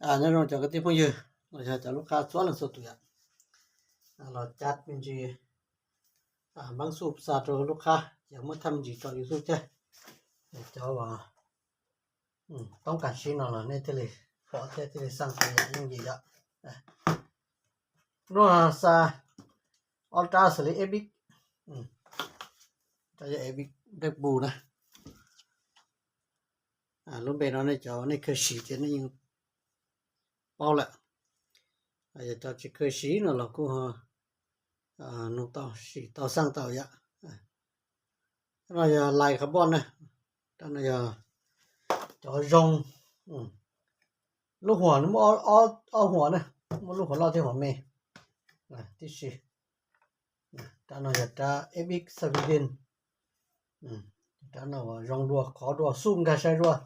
Nyob zoo cov kwv tij phooj ywg los yog cov lub qab txhua leej txhua tus yom. Los cab me ntsis npab xuj xa rau lub qab ces muab thaj me ntsis tso YouTube thiab. Cov uas toob kas siv no los nej thiaj li pom thiab thiaj li xaj tau yooj yim yom. Hnub no xa ob rab xws li Epic, rab yog Epic Black Bull na. Lub npe no nej cov nej kheev siv ces nej yeej paub lawm. Yog cov tsis kheev siv no los kuj nug tau sim tau xaj tau yom. No yog lais carbon na. Rab no yog cov zoo. Lub huam nws muaj ob huam na, muaj lub huam loj thiab huam me tib si. Rab no yog rab Epic Saviden. Rab no zoo dua, khov dua, xuj nkag sai dua.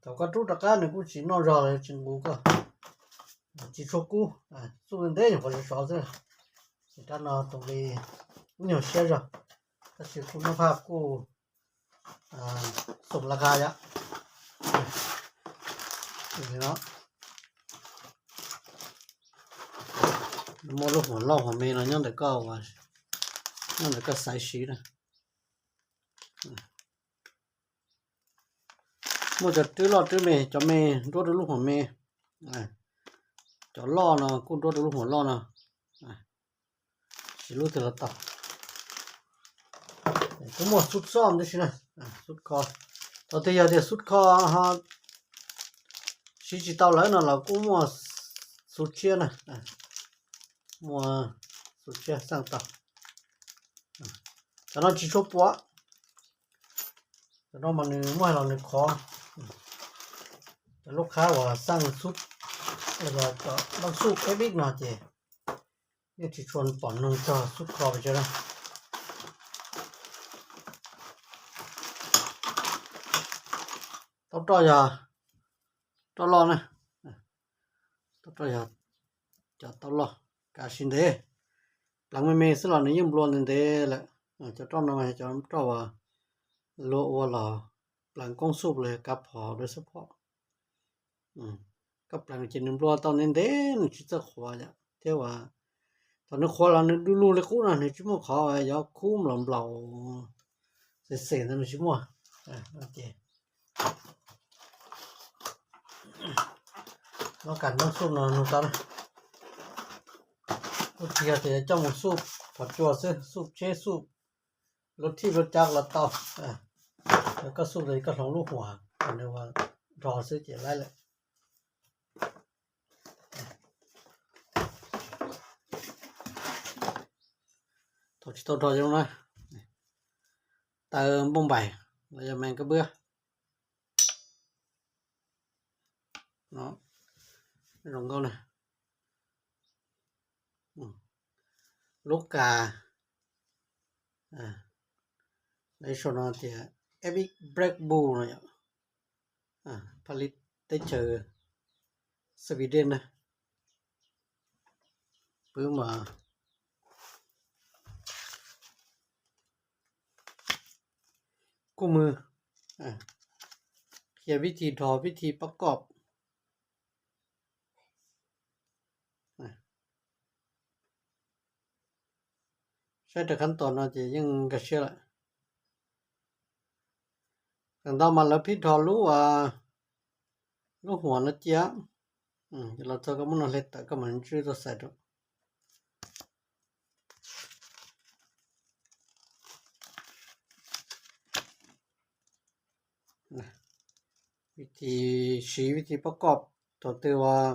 Thaum koj rub rov qab nws kuj tsis noj zog los tsis nqus koj, tsis tshua kub, xuj ntev nyuam qhuav sov sov xwb. Ces rab no tus li kuj nyuag siab zog, tab sis kuj noj phaj kuj xoom la ka yom. Muaj lub huam loj huam me no nyob ntawm koj, nyob ntawm koj xaiv siv na. Muaj cov rwb loj rwb me, cov me nruab rau lub huam me, cov loj no kuj nruab rau lub huam loj no. Siv lub twg los tau. Kuj muaj xub xoj tib si na, xub kho. Thaum twg yog tias xub kho ho siv tsis tau lawm no los kuj muaj xub tshiab na, muaj xub tshiab xaj tau. Cov no tsis tshua puav, cov no mas nws muaj hais los nws khov. Cov lub qab uas xaj xub, cov loj xuj Epic no ces yeej tsis tshua pom noog txog xub kho pes tsawg na. Taub roj yog roj loj na, taub roj yog cov taub loj, kav siv ntev, pleev me me xwb los nws yeej nplua ntev ntev lawm. Cov roj no yog cov roj uas luag ua los pleev koob xuj los yog kav phom rau xab phom. Koj pleev ces nws nplua tau ntev ntev nws tsis txawj qhuav yom, thiab uas thaum nws qhuav los nws du lug li qub no nws tsis muaj qhov yuav khub nplaum nplaum xem xem ntawd nws tsis muaj. Ces lub kas npab xuj no nug tau na. Kuj tsis yog tias coj mus xuj phom cua xwb, xuj tsheb xuj lub thij lub cav los tau. Koj xuj li koj hloov lub huam nws ua nrho xwb ces laib lawm. Thaum tsis tau nrho zoo na, taw npauj npaim los yog mees kab npwb. Zoo nkauj na. Lub kas, lawv sau no tias Epic Black Bull no yom, phaj lib teb chaws Sweden na. Pwb mas kuj mws, qhia vib thi dhos vib thi pab koj. Saib rau khab tos no ces yeej nkag siab lawm. Thaum ntau mas lawv phib dhos lub, lub huam no cia. Los txog koj muab no hle tawm koj mam ntswj tuaj xaiv rau. Vib thi siv vib thi pab koj, thaum twg uas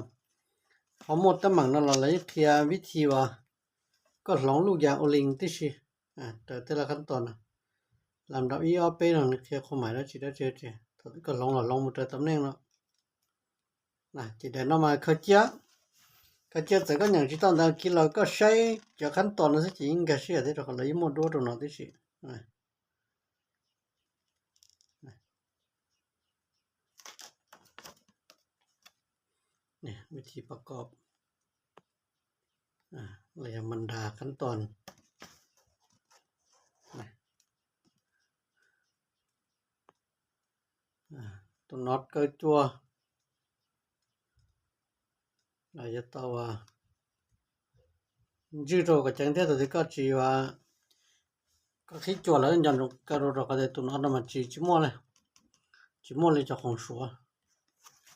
ho muaj teeb meem no los lawv yeej qhia vib thi uas koj hloov luj yas ua li tib si. Raws tej laj khab tos no, lam nrau ib ob peb no nws qhia qhua mais dab tsi dab tsi, thaum twg koj hloov los hloov mus raws tam neej no. Ces daim no mas khaws cia, khaws cia txawm koj nyeem tsis tau ntawv kiv los koj saib cov khab tos no xwb ces yeej nkag siab thiab rau qhov lawv yeej muaj duab rau no tib si. Vib thi pab koj los yog mas nra khab tos. Tus no kaw cua, Yuav tau ntswj rau kom ceev thiab, tus twg koj tsis, koj qhib cua lawm nco ntsoov kaw rau, rau qhov tias tus no no mas tsis, tsis muaj li, tsis muaj li cov khoom suav,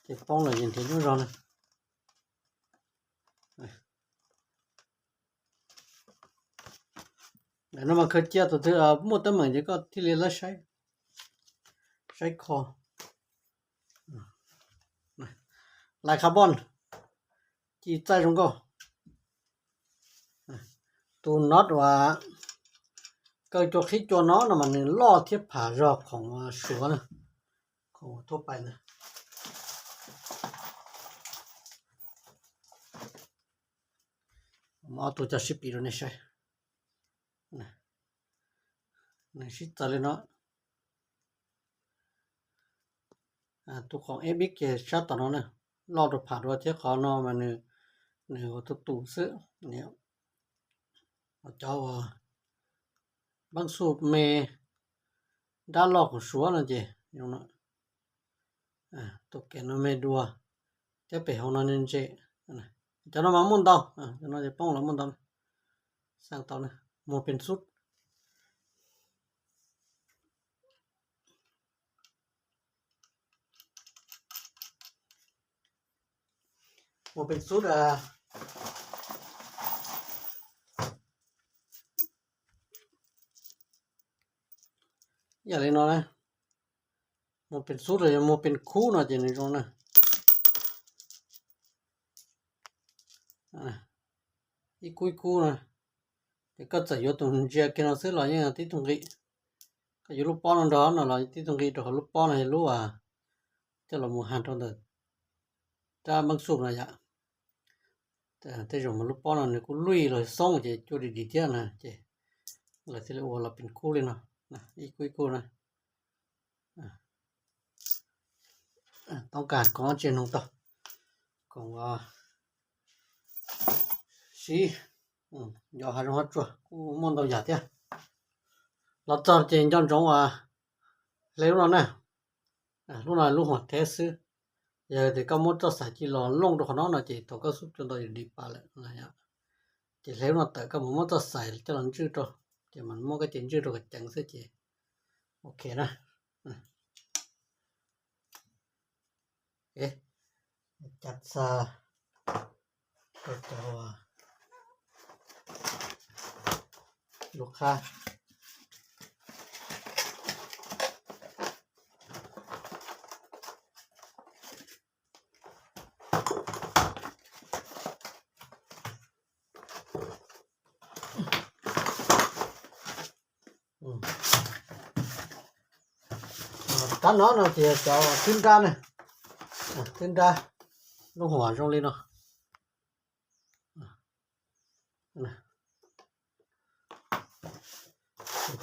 ces poob los ces nrhiav nyuaj zog na. Ntawm no mas khaws cia, tus twg muaj teeb meem ces koj thiaj li lawv saib, saib kho. Lais carbon ci txaij zoo nkauj. Tus not uas kaw cua qhib cua no no mas nws loj thiab pham zog khoom suav na, khoom thuab pais na. Muab ob tug coj sib piv rau nej saib. Nws sib txawv li no. Tus khoom eb bib kiag sab tom no na, loj rau pham dua thiab qhov no mas nws, nws ua tus tus xwb. Cov uas npab xuj me, nrab loj khoom suav no ces zoo no. Tus kem no me dua, thiab pem hauv no ntse. Cov no mas muaj ntau, cov no ces poob los muaj ntau. Xaj tau na, muag pes xub. Muag pes xub. Yam li no na, muag pes xub los yog muag pes khub no ces nws zoo na. Ib kub ib kub na, ces koj txawm yuav tus ntsia kiag no xwb los yeej tib tug nqi. Koj yuav lub pob no nrog no los tib tug nqi, rau qhov lub pob no yog lub coj los mus has rau ntawm rab npab xuj no yom. Tej zaum mas lub pob no nws kuj luj los xoob ces cua dim dim thiab na, ces lawv thiaj li ua los pes khub li no, ib kub ib kub na. Toob kas koom tsis noog tau, koom sib, yos hav zoov hav tsuag kuj muaj ntau yam thiab. Los txog ces nco ntsoov uas hle lub no na, lub no lub huam theb xwb. Yog tias koj muab txoj xais ci los looj rau qhov no no ces thaum koj xub cua ntau yus dim pas lawm. Ces hle lub no tawm, koj mus muab txoj xais coj los ntswj rau, ces mas muab koj cev ntswj rau kom ceev xwb ces ok na. Cav txha rau cov lub qhab. Rab no no ces cov twb nrab ne, twb nrab, lub huam zoo li no.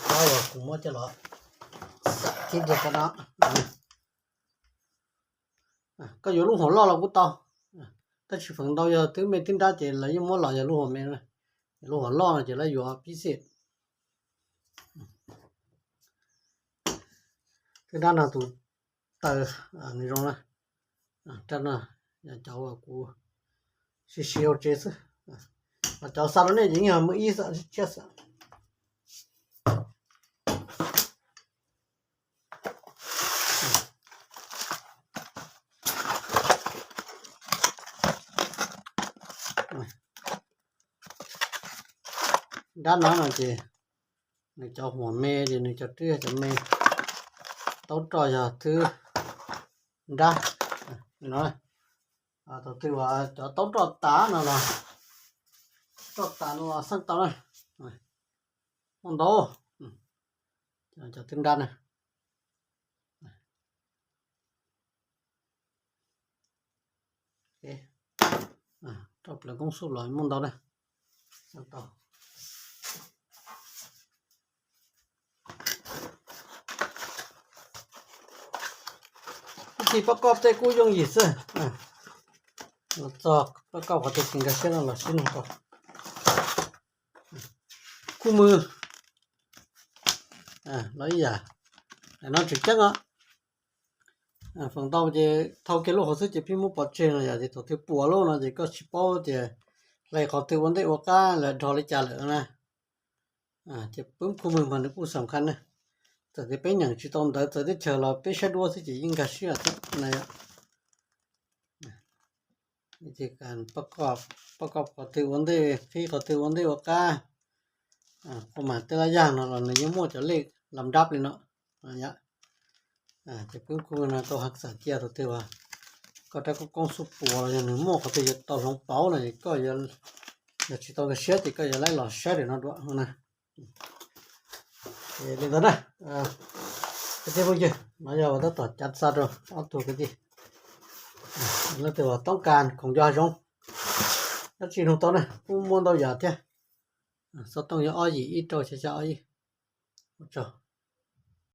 Rab uas kuv muab coj los xaim tib rab no. Koj yuav lub huam loj los kuj tau, tab sis feem ntau yog twb me twb nrab ces lawv yeej muab los yog lub huam me, lub huam loj no ces lawv yuav pib xij. Twb nrab no tus taw nws zoo na, rab no yog cov uas kuv siv siv hauv tsev xwb, cov xa rau nej ces yeej muaj ib xwb, tshiab xwb. Nrab no no ces nws cov huam me ces nws cov twb yog cov me, taub roj yog twb nrab. Thaum twg uas cov taub roj tas no los, roj tas no los xaj tau na, muaj ntau, cov twb nrab na. Roj plaws koob xub los muaj ntau na. Ib txhij pab koj tej kuj yooj yim xwb. Los txog pab koj qhov twg tsis nkag siab no los sib nug tau. Kuj muag los ib yam, no tseem ceeb os. Feem ntau ces thau kiag lub hauv xwb ces pheej muab pov tseg no yom, ces thaum twg puas lub no ces koj tsis paub tias hle qhov twg ua ntej ua qab lawm dhos li cas lawm na. Ces peb khu mws mas nws kuj xam khaj na. Txawm tias peb nyeem tsis tau ntawv txawv teb chaws los peb saib duab xwb ces yeej nkag siab thiab na yom. Ces pab koj qhov twg ua ntej, qhib qhov twg ua ntej ua qab, qhov mas tej laj yaj no los nws yeej muaj cov lej lam dab li no. Ces peb khu no tau haj xam cia thaum twg uas koj rab koob koob xub puas los yog nws muaj qhov twg yuav tau hloov pauv no es koj yog tsis tau nkag siab ces koj yuav laib los saib daim no dua na. Li ntawd na, kwv tij phooj ywg, no yog ua tab tom cav xa rau ob tug kwv tij. Leej twg uas toob kas khoom nco hav zoov, dab tsi nug tau na, kuj muaj ntau yam thiab. Xov tooj yog ob yim ib rau xya xya ob ib. Ua tsaug.